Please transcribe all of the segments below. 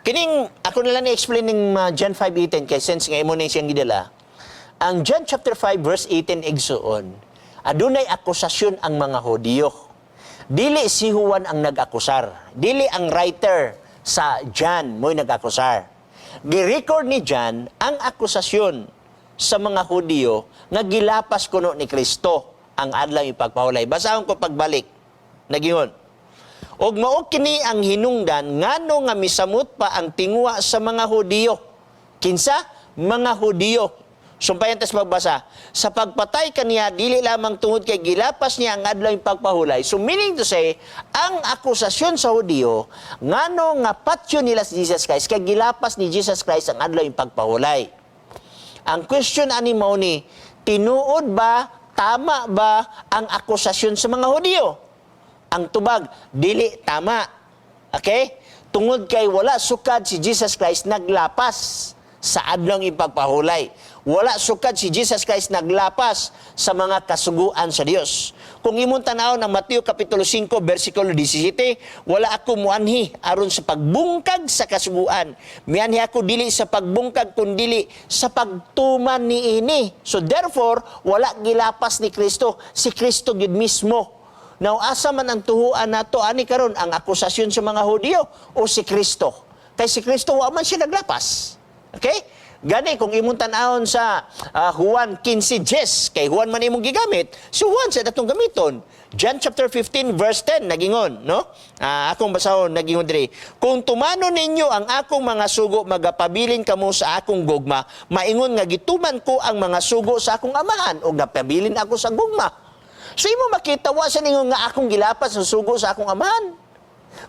Kining ako na lang i-explain ning John 5:18 kay since nga imo na siyang gidala. Ang John chapter 5 verse 18, igsuon, adunay akusasyon ang mga Hudiyo. Dili si Juan ang nag-akusar. Dili ang writer sa John mo'y nag-akusar. Gi-record ni John ang akusasyon sa mga Hudiyo nga gilapas kuno ni Kristo ang adlaw ipagpahulay. Basahon ko pagbalik. Nagingon, "Og mao kini ang hinungdan ngano nga misamot pa ang tinguha sa mga Hudiyo." Kinsa? Mga Hudiyo. Sumpayan tas pagbasa. "Sa pagpatay kaniya, dili lamang tungod kay gilapas niya ang adlaw pagpahulay." So meaning to say, ang akusasyon sa Hudiyo, ngano nga patyo nila si Jesus Christ, kay gilapas ni Jesus Christ ang adlaw pagpahulay. Ang question ani mao ni, tinuod ba, tama ba ang akusasyon sa mga Hudiyo? Ang tubag, dili tama. Okay? Tungod kay wala sukad si Jesus Christ naglapas sa adlong ipagpahulay. Wala sukad si Jesus Christ naglapas sa mga kasuguan sa Dios. Kung imong tan-awon ang Mateo kapitulo 5 bersikulo 17, "Wala ako muanhi aron sa pagbungkag sa kasuguan. Mianhi ako dili sa pagbungkag kundili sa pagtuman niini." So therefore, wala gilapas ni Kristo, si Kristo gyud mismo. Now, asa man ang tuhuan nato ani karon, ang akusasyon sa mga Hudiyo o si Kristo? Kay si Kristo, wa man siya naglapas. Okay? Gani kung imong tan-awon sa Juan 15:10, kay Juan man imong gigamit, si Juan sa datong gamiton. John chapter 15 verse 10 nagingon, no? Akong basahon, nagingon diri. "Kung tumanon ninyo ang akong mga sugo, magapabilin kamo sa akong gugma, maingon nga gituman ko ang mga sugo sa akong Amahan ug napabilin ako sa gugma." So imo makita, wa sa ningon nga akong gilapas ang sugo sa akong Amahan.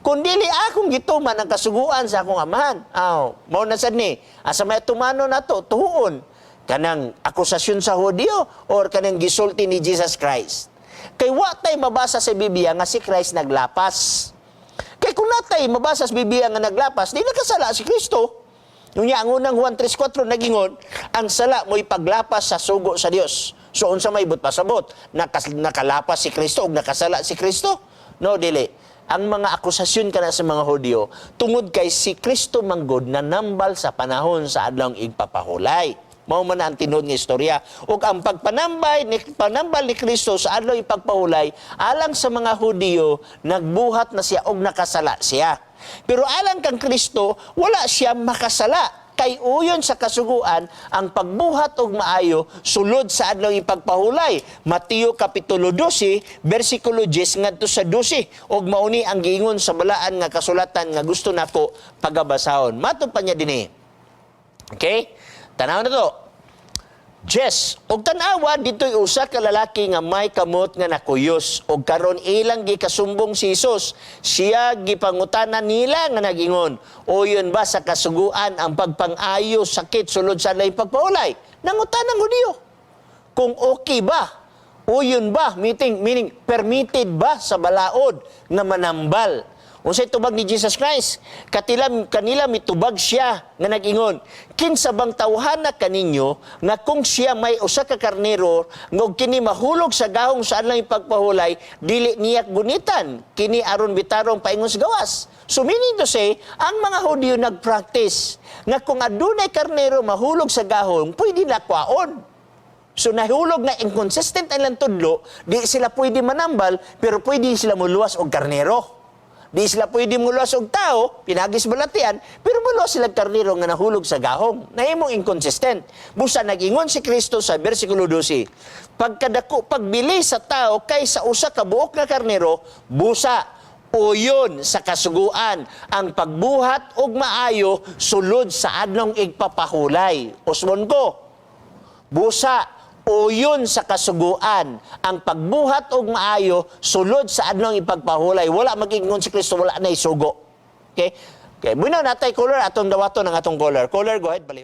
Kung dili akong gituman ang kasuguan sa akong Amahan. Aw, mao na sad ni. Asa may tumano nato tuon? Kanang akusasyon sa Hudiyo or kanang gisulti ni Jesus Christ? Kay wa tay mabasa sa Biblia nga si Christ naglapas. Kay kung natay mabasa sa Biblia nga naglapas, di nakasala si Kristo. Unya ang unang Juan 3:4 nagingon, ang sala mo'y paglapas sa sugo sa Dios. So unsa may but pasabot? Nakalapas si Kristo ug nakasala si Kristo? No, dili. Ang mga akusasyon kana sa mga Hudyo, tungod kay si Kristo manggod nanambal sa panahon sa adlawng igpapahulay. Mao man ang tinuod nga istorya. Ug ang pagpanambay ni panambal ni Kristo sa adlaw ipagpahulay, alang sa mga Hudiyo, nagbuhat na siya og nakasala siya. Pero alang kang Kristo, wala siya makasala. Kay uyon sa kasuguan, ang pagbuhat og maayo sulod sa adlaw ipagpahulay. Mateo kapitulo 12, bersikulo 10 ngadto sa 12. Ug mauni ang giingon sa balaan nga kasulatan nga gusto nako pagabasahon. Matod pa niya dinhi. Okay? Tanaw na to. Jess, og tan-awa, dito'y usa ka lalaki nga may kamot nga nakuyos og karon ilang gikasumbong si Jesus. Siya gipangutana nila nga nagingon, "Uyon ba sa kasuguan ang pagpang-ayo sakit sulod sa adlaw pagpahulay?" Nangutana ang Hudiyo. Kung okay ba? Uyon ba? Meaning permitted ba sa balaod nga manambal? Unsay tubag ni Jesus Christ? Katila kanila mitubag siya nga nag-ingon, "Kinsa bang tawhana kaninyo nga kung siya may usa ka karnero nga og kini mahulog sa gahong sa adlaw pagpahulay, dili niya gunitan kini aron bitarong paingon sa gawas?" So meaning to say, ang mga Hudyo nagpractice nga kung adunay karnero mahulog sa gahong, pwede na kwaon. So nahulog na inconsistent ang ilang tudlo, di sila pwede manambal, pero pwede sila muluwas og karnero. Di sila pwede muluwas og tao, pinagis balatian, pero muluwas sila og karnero nga nahulog sa gahong. Nahimong inconsistent. Busa nagingon si Kristo sa versikulo 12, "Pagkadako pagbili sa tao kaysa usa ka buok nga karnero, busa uyon sa kasuguan ang pagbuhat og maayo sulod sa adlong igpapahulay." Usbon ko, busa uyon sa kasuguan ang pagbuhat og maayo sulod sa adlong ipagpahulay. Wala mag-ingon si Kristo wala na isugo. Okay? Okay, muna natay caller, atong dawaton ang atong caller. Caller, go ahead, baliw.